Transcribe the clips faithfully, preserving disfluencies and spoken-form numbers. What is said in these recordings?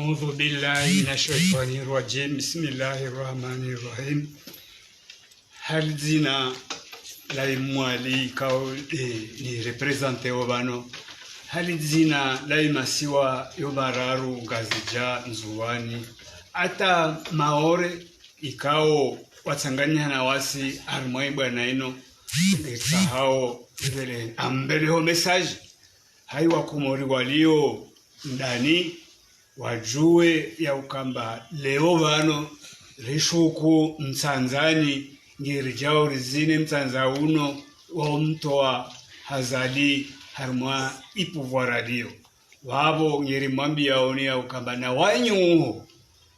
أعوذ بالله من الشيطان الرجيم. بسم الله الرحمن الرحيم. Ha lidzina la Imwali ikao, eh, ni représenteo pvano. Ha lidzina la imasiwa yo mararu, Ngazidja, Ndzuwani, hata Maore, ikao watsanganyiha na wasi harimwa ibwana inu, ngetsahao ipvele ambeleho message. Hayi Wakomori walio ndani, wadjuwe ya ukamba leo pvano rishuku Mtsandzani, ngeridjao rizine Mtsandza unu wa umtowa Azali harimwa ipouvoir alio. Wapvo ngerimwambiyaoni ya ukamba na wanyu uho,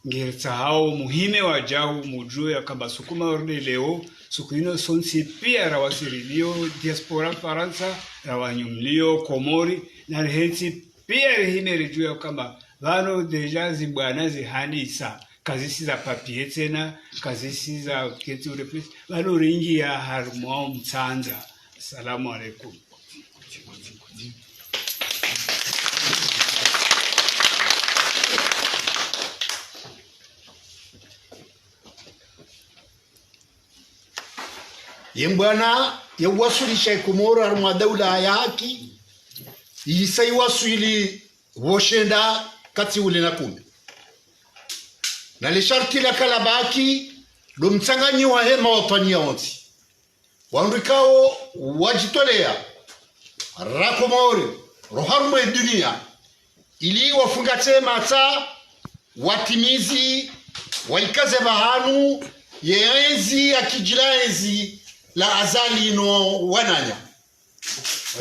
ngeritsahao muhime wadjau mudjuwe ya ukamba suku maore leo, suku inu sontsi pia rawasi rilio diaspora Farantsa, ra wanyu mlio Komori, na rihentsi pia rihime ridjuwe ya ukamba pvano déjà zibwana zihandisa, kazisi za papier tsena, kazisi za keti urepesi, pvano ringiya harimwa Mtsandza. Assalamu alaikum. Ye mbwana ye uwaswilisha Ikomoro harimwa daula ya haki, isa iwaswili pvo shenda katsi ule na kume. Na le sharti laka labaki, ndo mtsanganyiho wahe mawatwaniya wontsi. Wandru ikao wadjitolea, ra Komori, ro harumwa ye duniya, ili wafungatse matsa, watimizi, waikaze pvahanu, ye enzi ya kidjila enzi la Azali no wananya.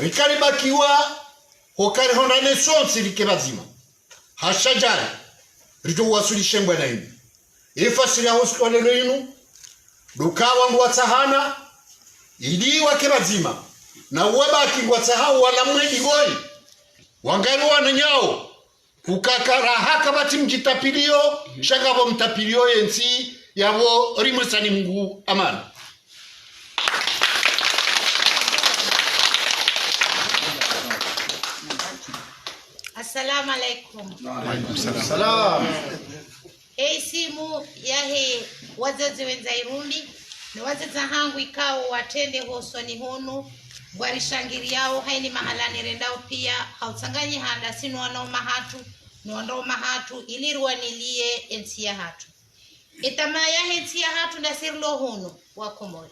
Rikaribakiwa, hukari hondrane sontsi rike pvadzima. Ha shadjara, ridjo uwaswilishe mbwana inu. Ye fasiri ya ho usiku wa leo inu, ndo uka wandru watsahana, ili wake pvadzima. Na uwabaki ngwatsahao wala mwedi woyi. Wangari wananyao, kukaka raha kapvatsi mdjitapilio, sha ngapvo mtapilio ye ntsi yapvo rimwisani Mngu amani. Assalamu alaikum. Wa alaikum salam. Salam. He isimu yahe wadzadze wendza irumbi, ne wadzadze hangu ikao watrende hosoni hunu, ngwarishangiriyao hayina mahala nirendao pia, ha utsanganyiha ndasi no wananya hatru, no wananya hatru, ili riwaniliye entsi yahatru. Etamaa yahe ntsi yahatru ndasi rilo hunu, Wakomori.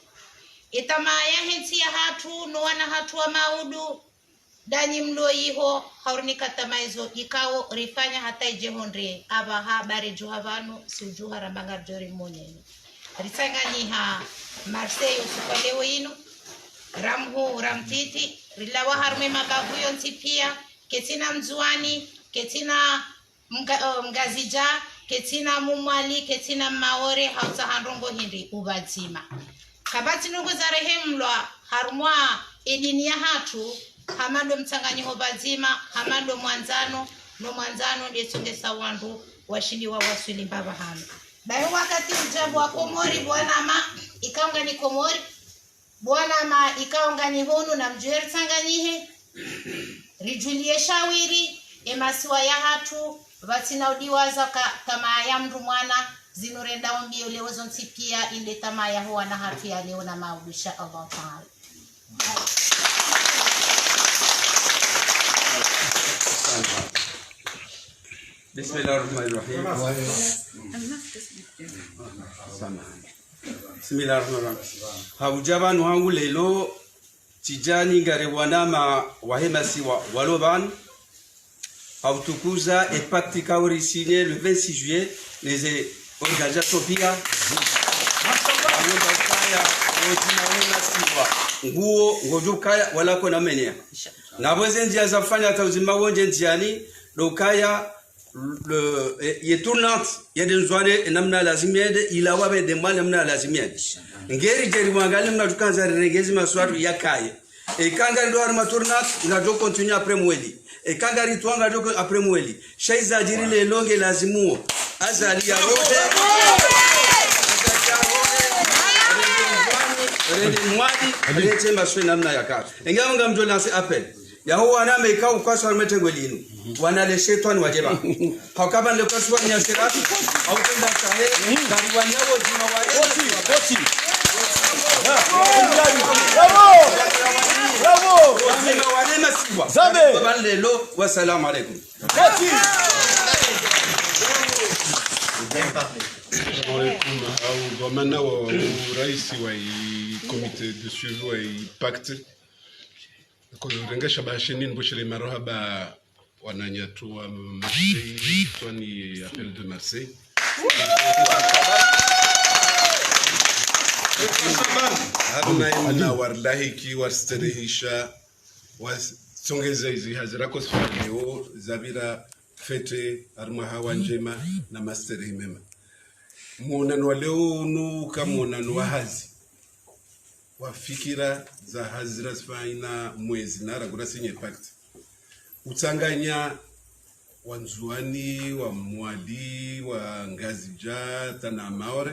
Etamaa yahe ntsi yahatru, no wana hatru wa maudu, ndanyi mlo iho, ha urinika tamaa izo ikao rifanya hata idje hondre apvaha, ba ridjuha pvanu, si udjuha ramba ngaridjo rimoneni. Ritsanganyiha Marseille usiku wa leo inu, ra mhuu, ra mtiti, rilawa harumwa ye mabavu yontsi pia, ketsina Mndzuwani, ketsina Mga-, oh, Mngazidja, ketsina Mmwali, ketsina Mmaore, ha utsaha ndrongo hindri upvadzima. Kapvatsi ndrongo zarehemlwa harumwa edini yahatru, hama ndo mtsanganyiho pvadzima, hama ndo mwandzano, no mwandzano nde tsongesa wandru washindi wawaswili mbapvi hanu. Bahi wakati udja pvo Wakomori, bo wananya, ikao ngani Komori, bo wananya, ikao ngani hunu, namdjuwe ritsanganyihe, ridjuliye shawiri, emasiwa yahatru, pvatsina udiwaza ka tamaa ya mndru mwana, zinu renda ombiyo leo zontsi pia, inde tamaa yaho wana hatru ya leo na maudu, insha Allah Taala. Bismillahirrahmanirrahim. Samahani. Bismillahirrahmanirrahim. Ha udja pvanu hangu leo, tsidjani ngari wananya wahe masiwa walo pvanu, ha utukuza e pacte ikao ri signé le vingt-six juillet, neze organisations pia. Ngamdjo ukaya, odzima wahe masiwa, nguwo, ngodjo ukaya, wala kona menya. Ngapvo ze ndziya za fanya hata uzima wondje ndziyani, ndo ukaya, le, e, ye tournante, yende Ndzuwani, e namna lazimu yende, ilawa pvende Mwali namna lazimu yende. Ngeri djeri wangaliye mna tukandza rirenge ezi masiwa yatru yakaye. Eka ngari ndo harumwa tournante, ngaridjo continuer après Mwali. Eka ngari twa ngaridjo con-, après Mwali. Sha izo zadjiri leo nge lazimu wo. Azali yarohe. Azali yarohe. Rende Ndzuwani, rende Mwali, rende masiwa namna yaka. Enga ngamdjo lancer appel. Yaho wana meka ukwaswa harumwa tengwe linu. Wana le shetwani wadjeba. Hauka pvanu le kwaswa ni ashirafi. Hau kwenda sahe. Kari wanyawo zima wale. Bravo! Bravo! Zima wale masiwa. Zambe! Pvanu lelo. Wassalamu alaikum. Salam alaikum. Au dhwamana wa uraisi wa i comité de suivi wa i pacte. Kurengesha basheni nipvoshele marahaba wananyatru wa Marseille, tswani appel de Marseille. Harumwa imna warilahiki, waristerehisha, wasongeza izi hazi rako sifanya leo, zapvira fête, harumwa hawa ndjema na masterehi mema. Mwonano wa leo unu ka mwonano wa hazi. Wa fikira za hazi rasifanya mwezi na ragura sinye pacte. Utsanganya wa Ndzuani, wa Mwali, wa Ngazidja, tana Maore.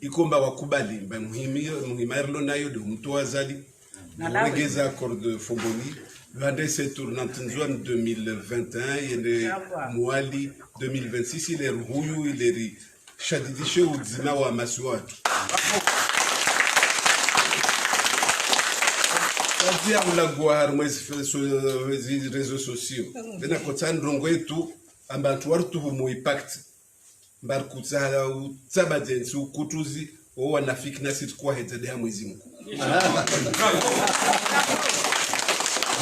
Ikomba wakubali, mba muhimi, muhima irilo nayo de umtowa Azali. Regeza accord de Fomboni. Vande se tournante Ndzuani deux mille vingt et un, yende Mwali deux mille vingt-six, ile ruhuyu, ile ri shadidishe udzima wa masiwa watru. Kazi ya ulagwa harumwa ezi fe-, so-, ezi réseaux sociaux. Bena kotsa ndrongo yetu, amba wantru warutuhumu i pacte. Mba rikutsaha utsaba djensi ukutuzi, wo wanafiki nasi rikuwa hedza de ha Mwezi Mkuu.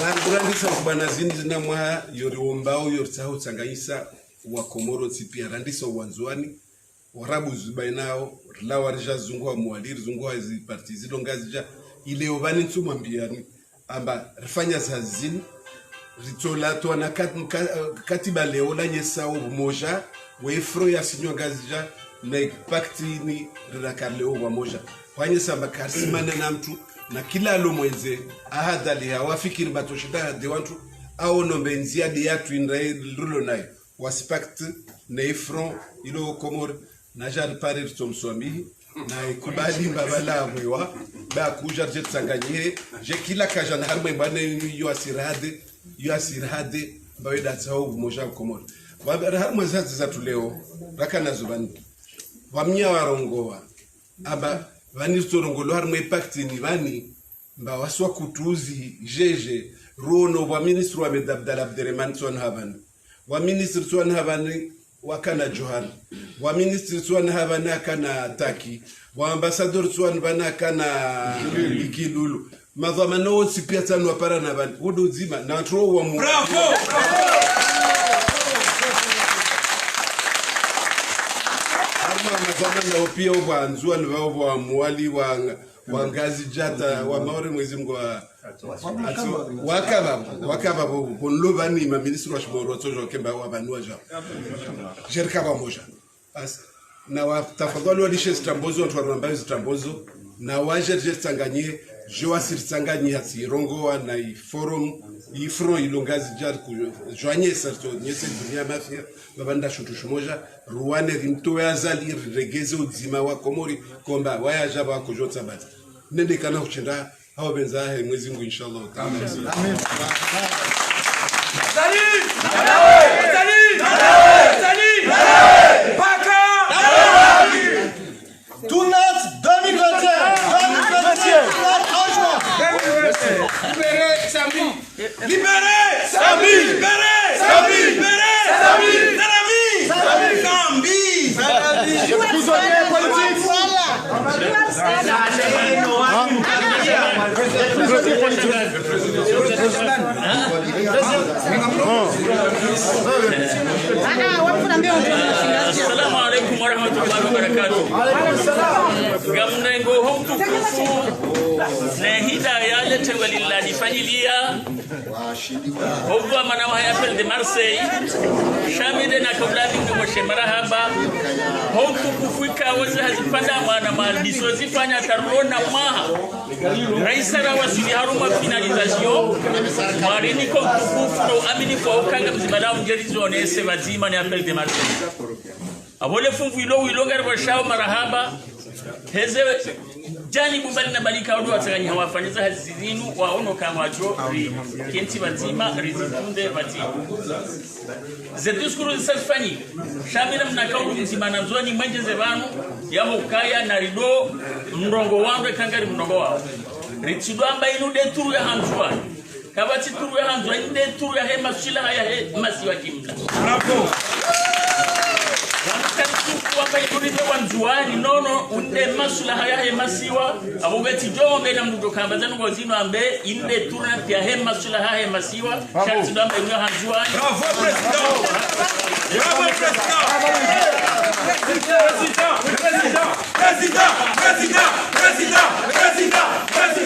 Rangu randisa kubana zini zina mwaha, yori wombao, yori tsaho tsanganyisa, wa Komoro ntsi pia, randisa wa Ndzuani, Warabu zubainao, rilawa rija zunguha Mwali, rizunguha zi parti zilo Ngazidja, ile yo pvani ntsu mwambiani, amba rifanya za zini, ritsola towa na kat-, ka-, katiba leo lanyesa wo umoja, we front ya sinywa Ngazidja, na i pacte ini riraka leo wamoja. Hwanyesa amba karisimana na mtru, na kila alo mwendze, ahadhali hawafikiri batoshinda hade wantru, awo nombe ndzia de yatru inra rilo nayo. Wasi pacte na i front ilo Komori, na ja ripare ritsomswamihi, na ikubali mba pvala mwewa, ba kuja rije tsanganyihe, je kila kaja na harimwe mbane yo asirade, yo asirade, mba weda tsao umoja Komori. Wa, harimwe zazi zatru leo, rakana zubani. Wamia warongowa, amba, pvani ritsorongolo harimwe pacte ni pvani, mba wasi wakutuzi, jeje, ruono wa ministre wa Ahmed Abdallah Abderemane Tsouane Rahamani. Wa ministre Tsouane Rahamani wakana Djohar. Wa ministre Tsouane Rahamani akana Taki. Wa ambassadeur Tsouane Rahamani akana Ikililou. Madhwamana wontsi pia tsanu wapara na pvani. Wudu udzima, na wantru wa mu- Bravo! Harumwa madhwamana wo pia wo wa Ndzuani, wa, wa Mwali, wa wa Ngazidja, wa Maore, Mwezi Mngu wa, atso, wakapva, wakapva pvo, pvo nilo pvani ma ministre wa Shimoro, watso jo kemba wa pvanu wa jao. Jerika pvamoja. As, na wa, tafadhali walishe zitrambozo, wantru waramba zitrambozo, na waje je tsanganye, je wasi ritsanganye hatsi rongowa na i forum, i front ilo Ngazidja ku, jwanyesa, ritsonyese dunia mafia, pvapvanda shintru shimoja, ruwane rimtowe Azali, riregeze udzima wa Komori, komba, wayaja pvako jo tsabati. Nende kana hutshinda, hau pvendza he Mwezi Mngu, inshallah. Amin. Azali! Azali! Azali! Paka! Tunat deux mille vingt et un! Deux mille vingt et un! Libérez Sambi! Libérez Sambi! Libérez Sambi! Libérez Sambi! Sambi! Sambi! Prisonnier politique! Assalamu alaikum warahmatullahi wabarakatuh. Ngamnengo ho mtukufu ne hidaya le tengwe lila lifanyiliya. Ho dhwamana wa haya Appel de Marseille, sha mi nde nakaula mi moshe marahaba. Ho utukufu ikao ze hazipvanda mwana maliso zifanya tarona mwaha. Raisi ra wasili harumwa finalisation. Mwarini ko utukufu no amini kwa ukanga mzima la mjeri zonese pvadzima ne Appel de Marseille. Apvo le funvu ilo, ilo ngari pvashao marahaba. Heze Tani bumbali na balika wado watsanganya wafanyisa hazi zinu waono kamwadjo ri kentsi pvadzima rizitsunde pvadzima. Ze discours zisa zifanyika. Sha mi namna kauli mdzima na Ndzuwani mwendjeze pvanu, ya hukaya na rido mrongoo wandru eka ngari mrongoo wao. Ritsidjo amba inu nde turu ya ha Ndzuwani. Kapvatsi turu ya ha Ndzuwani, inde turu yahe maswilaha yahe masiwa jimla. Bravo. Wanu kalitsu wamba inu nde wa Ndzuwani, nono, inde maswilaha yahe masiwa, abo ngeti djo mbe na mdru kamba zanu ngozinu ambe, inde turu na yahe maswilaha yahe masiwa, sha ritsidjo amba inu ya ha Ndzuwani. Bravo, président. Bravo, président. Président, président, président, président, président, président, président.